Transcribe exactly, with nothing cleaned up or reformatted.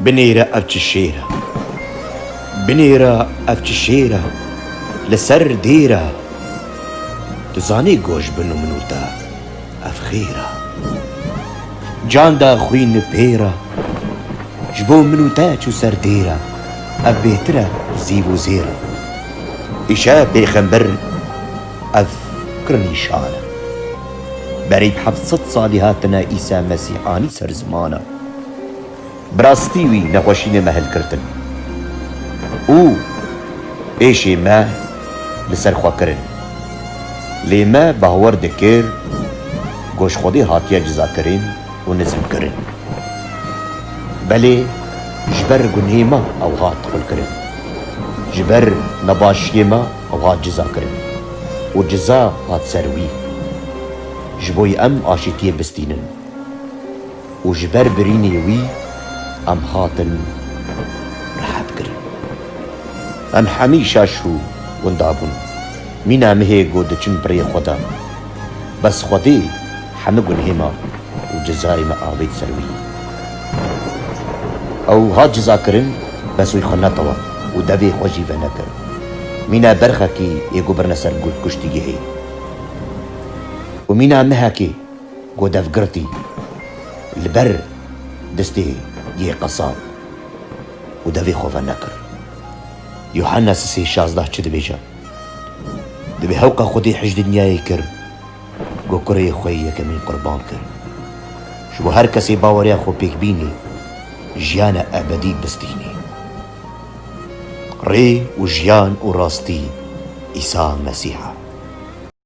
Binêre ev çi şêr e? Binêre ev çi şêr e? Li ser dêr e. Tu zanî goş bin û min û te ev xêr e. Can da xwîn pêr e. Ji bo min û te çû ser dêr e. Ev bêtir e zîv û zêr e. Îşe pêxember ev kir nîşan e. Berî bi heft sed salî hatine Îsa Mesîh anî ser ziman e. Bi rastî wî nexweşînê me hilkirtin û êşê me li ser xwe kirin. Lê me bawer dikir ku ji Xwedê hatiye cizakirin û nizmkirin. Belê ji ber gunhê me ew hat qulkirin. Ji ber nebaşiyê me ew hat cizakirin û ciza hat ser wî. Ji bo em aşîtiyê bistînin. Û ji ber birînê wî em hatin rehet kirin. Em hemî şaş û winda bûn. Mîna mihê ku diçin bi rê xwe de. Bes Xwedê hemî gunhê me û cizarê me avêt ser wî. Ew hat cizakirin, bes wî xwe netewand û devê xwe jî venekir. Mîna berxekî ê ku birine ser gu-, kuştîgehê. Û mîna mihekê ku devgirtî li ber destê yê qesab û devê xwe venekir. Yuhanna sisê şazdeh çi dibêje? Dibê hewqa Xwedê hij dinyayê kir, ku kurê xwe yê yekemîn qurban kir. Ji bo her kesê baweriya xwe pêk bînê, jiyana ebedî bistînê. Rê û jiyan û rastî Îsa Mesîh e.